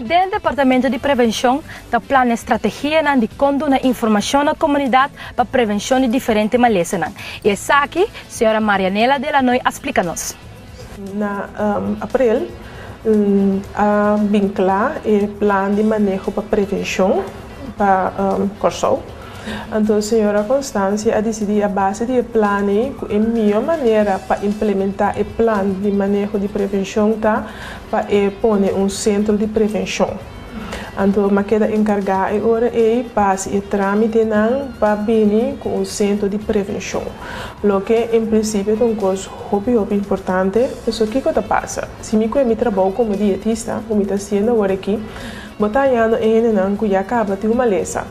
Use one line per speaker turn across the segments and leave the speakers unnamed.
Den Departamento di Prevenshon ta plania strategianan di kon duna informashon na komunidat pa prevenshon di diferente malesanan. I esaki señora Marianela de Lanoy a splika nos.
Na aprel a bin kla e plan di maneho pa prevenshon pa Kòrsou. Anto señora Constancia a disidí a base di e plan ei ku e mihó manera pa implementá e plan di maneho di prevenshon ta pa e pone un sentro di prevenshon. Anto m'a keda enkargá e ora ei pa hasi e trámitenan pa bini ku un sentro di prevenshon. Loke en prinsipio ta un kos hopi hopi importante, pasobra kiko ta pasa? Si mi kue mi trabou komo dietista, ku mi ta hasiendo awor aki, bo ta hañando e hendenan ku ya kaba tin un malesa.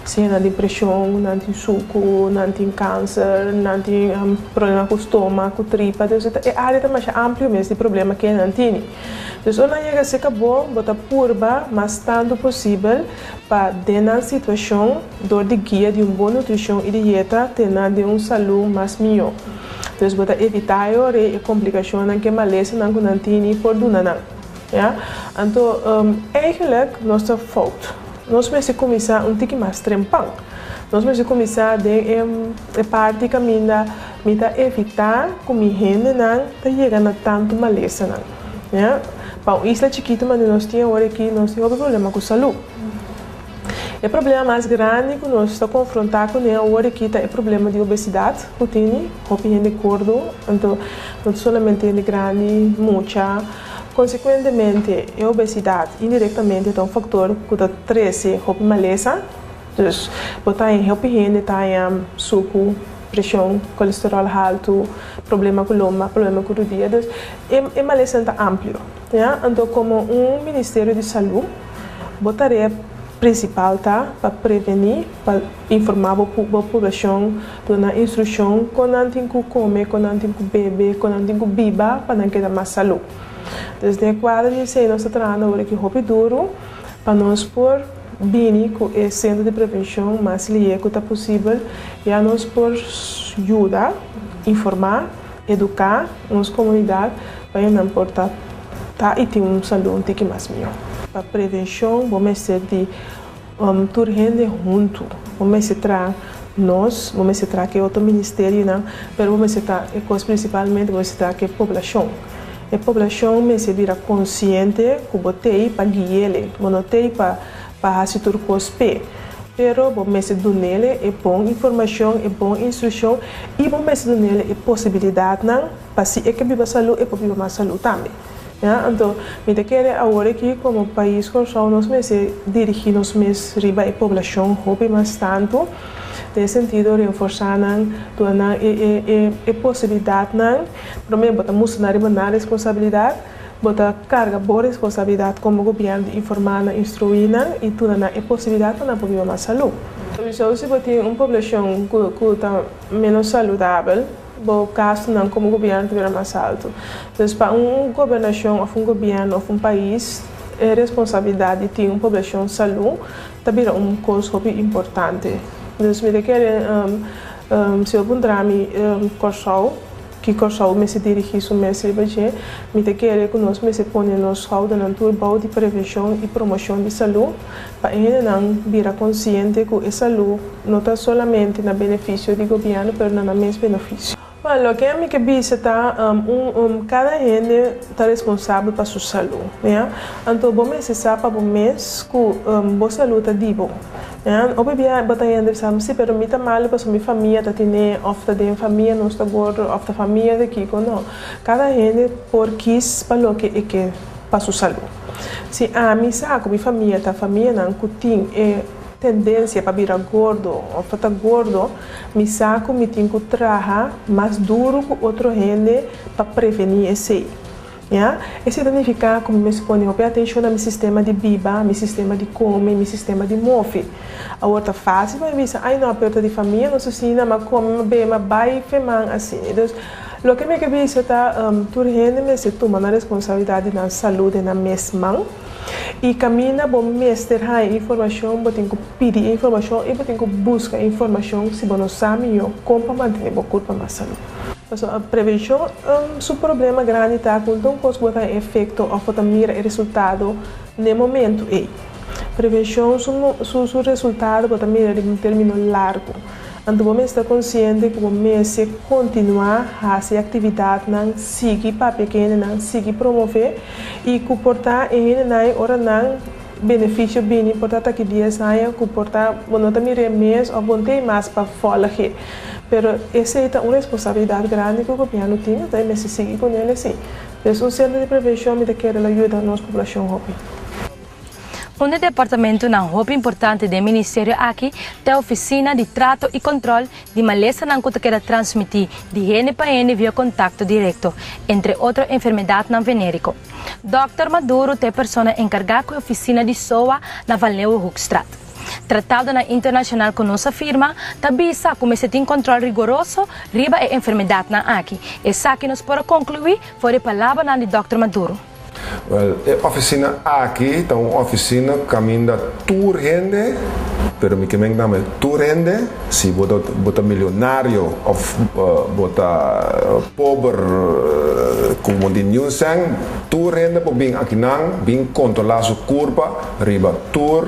Sea nan tin preshon, nan tin suku, nan tin kanser, nan tin problema ku stoma, ku tripa. Dus e área ta masha amplio mes di problema ke nan tini. Dus ora nan yega serka bo, bo ta purba mas tantu posibel pa den nan situashon dor di guia di un bon nutrishon i dieta te nan den un salú mas mihó. Dus bo ta evitá e ora ei e komplikashonnan ku e malesanan ku nan tini por duna nan. Ya. Anto eigenlijk nos ta fout. Nos mester kuminsá un tiki mas trempan. Nos mester kuminsá den e parti kaminda mi ta evitá ku mi hendenan ta yega na tantu malesanan. Ya. Pa un isla chikitu manera nos tin awor aki, nos tin hopi problema ku salú. E problema mas grandi ku nos ta konfrontá kuné awor aki ta e problema di obesidat ku tini hopi hende gordo. Anto no ta solamente hende grandi, mucha. Konsekuentemente, e obesidat indirektamente ta un faktor ku ta trese hopi malesa. Dus, bo ta haña hopi hende ta haña suku, preshon, kolesteròl haltu, problema ku lomba, problema ku rudia. Dus, e malesanan ta amplio. Ya, anto komo un ministerio di salú, bo tarea prinsipal ta pa prevení, pa informá bo bo poblashon, duna instrukshon kon nan tin ku kome, kon nan tin ku bebe, kon nan tin ku biba pa nan keda mas salú. Dus den e kuadro di esei nos ta trahando awor aki hopi duru pa nos por bini ku e sentro di prevenshon mas lihe ku ta posibel, ya nos por yuda informá, eduká nos komunidat pa e nan por ta ta i tin un salú un tiki mas mihó. Pa prevenshon bo mester di tur hende huntu. Bo mester traha nos, bo mester traha ku e otro ministerionan, pero bo mester traha e kos prinsipalmente bo mester traha ku e poblashon. E poblashon mester bira konsiente ku bo t'ei pa gui'ele, bo no t'ei pa pa hasi tur kos p'e. Pero bo mester dun'ele e bon informashon, e bon instrukshon i bo mester dun'ele e posibilidatnan pa si e ke biba salú e por biba mas salú tambe. Ya, anto mi ta kere awor aki komo pais Kòrsou nos mester dirigí nos mes riba e poblashon hopi mas tantu den sentido renforsá nan, duna nan e e e e posibilidatnan. Promé bo ta mustra nan riba nan responsabilidat, bo ta karga bo responsabilidat komo gobièrnu di informá nan, instruí nan i duna nan e posibilidat pa nan por biba mas salú. Sowieso si bo tin un poblashon ku ku ta ménos saludabel, Bo gastunan komo gobièrnu ta bira mas altu. Entonces pa un gobernashon òf un gobièrnu òf un pais e responsabilidat di tin un poblashon salú ta bira un kos hopi importante. Entonces mi ta kere si bo puntra mi Kòrsou ki Kòrsou mester dirigí su mes riba dje mi ta kere ku nos mester pone nos skoudernan tur bou di prevenshon i promoshon di salú Pa e hendenan bira konsiente ku e salú no ta solamente na benefisio di gobièrnu pero na nan mes benefisio. Bueno, loke ami ke bisa ta un kada hende ta responsabel pa su salú, ya. Anto bo mester sa pa bo mes ku bo salú ta di bo, ya. Hopi bia bo ta hende bisa si pero mi ta malu pasobra mi famia ta tene òf ta den famia nos ta gordo òf ta famia ta kiko. No, kada hende por kis pa loke e ke pa su salú. Si ami sa ku mi famia ta famianan ku tin e tendensia pa bira gordo òf pa ta gordo, mi sa ku mi tin ku traha mas duru ku otro hende pa prevení esei. Ya. Esei ta nifiká ku mi mester pone hopi atenshon na mi sistema di biba, mi sistema di kome, mi sistema di mofi. Awor ta fásil pa mi bisa, Ai no, pero ta di famia nos asina, m'a kome, m'a bebe, m'a bai feman asina. Dus, Loke mi ke bisa ta tur hende mester tuma nan responsabilidat di nan salú den nan mes man i kaminda bo mester haña informashon bo tin ku pidi informashon i bo tin ku buska informashon si bo no sa mihó kon pa mantené bo kurpa mas salú. Paso prevenshon su problema grandi ta ku no kos bo ta efekto òf bo ta mira e resultado na e momento ei. Prevenshon su resultado bo ta mira den un término largu. Anto bo mester ta konsiente ku bo mester kontinuá hasi aktividatnan, sigui papia ku e hendenan, sigui promové i ku por ta e hendenan ei ora nan benefisio bini por ta ta aki 10 aña ku por ta bo no ta mir'é mes òf bo no tin mas pa volg. Pero esei ta un responsabilidat grandi ku gobièrnu tin, anto e mester sigui kuné asina. Dus un sentro di prevenshon mi ta kere yuda nos poblashon hopi.
Un departamentonan hopi importante di ministerio aki ta e Ofisina di Trato i Kòntròl di Malesanan ku ta keda transmití di hende pa hende via kontakto direkto, entre otro enfermedatnan venériko. Dr. Maduro ta e persona enkargá ku e ofisina di SOA na Van Leeuwenhoekstraat. Tratadonan internashonal ku nos a firma, ta bisa ku mester tin kòntròl riguroso riba e enfermedatnan aki. Esaki nos por konkluí for di palabranan di Dr. Maduro.
Well, e ofisina aki ta un ofisina kaminda tur hende, pero mi ke men tambe tur hende, si bo ta milionario òf bo ta pober ku di niun sèn, tur hende por bin akinan, bin kontrolá su kurpa, riba tur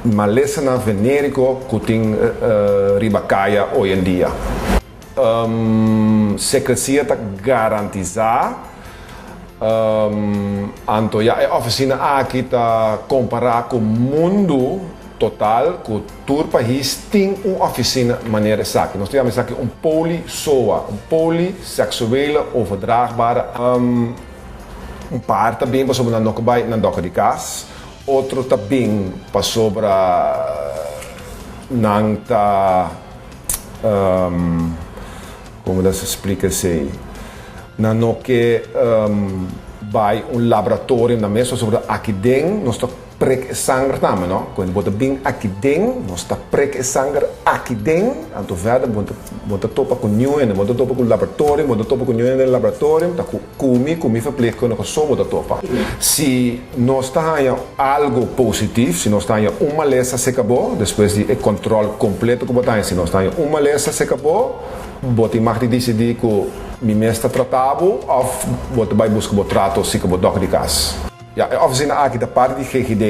malesanan venériko ku tin riba kaya hoi en dia. Sekresia ta garantisá. Anto ja, e ofisina aki ta kompará ku mundu total, ku tur pais tin un ofisina manera esaki. Nos tin esaki un poli SOA, un poli seksuele overdraagbare. Un par ta bin pasobra nan no ke bai na dòkter di kas, otro ta bin pasobra nan ta kon ta splika esei? Nan no ke bai un laboratorio na mes pasobra aki den nos ta prik e sanger tambe, no? Kuando bo ta bin aki den, nos ta prik e sanger aki den, anto verder bo ta topa ku niun hende, bo ta topa ku laboratorio, bo ta topa ku niun hende den laboratorio, ta ku mi verpleegkundige so bo ta topa. Si nos ta haña algu positivo, si nos ta haña un malesa serka bo, despues di e kòntròl kompleto ku bo ta haña, si nos ta haña un malesa serka bo, bo tin mag di disidí ku mi mes ta trata bo òf bo ta bai buska bo trato serka bo dòkter di kas. Ja, e ofisina aki ta parti di GGD,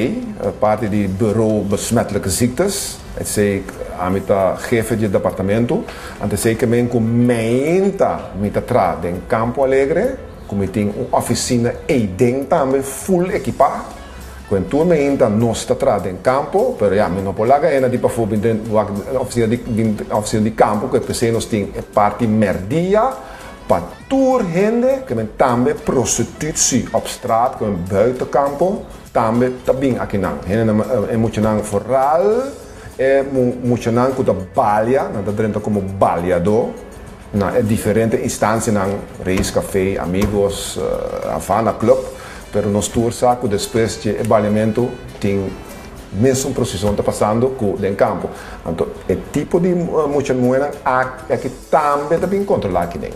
parti di Bureau Besmettelijke Ziektes. Esei ami ta hefe di departamento. Anto esei ke men ku mainta mi ta traha den Campo Alegre, ku mi tin un ofisina ei tambe full ekipá. Ku tur mainta nos ta traha den kampo, pero ja, mi no por laga hende di pafó bin den ofisina di kampo, ku p'esei nos tin e parti mèrdia pa tur hende, ke men tambe prostitutie op straat, ku buiten kampo, tambe ta bin akinan. Hende e muchanan vooral e muchanan ku ta balia, nan ta drenta komo baliadó, na diferente instansianan, Reis Café, Amigos, Havana Club, pero nos tur sa ku despues di e baliamentu tin mesun prosesio ta pasando ku den kampo. Anto, e tipo di mucha muhénan aki tambe ta bin kontrolá aki den.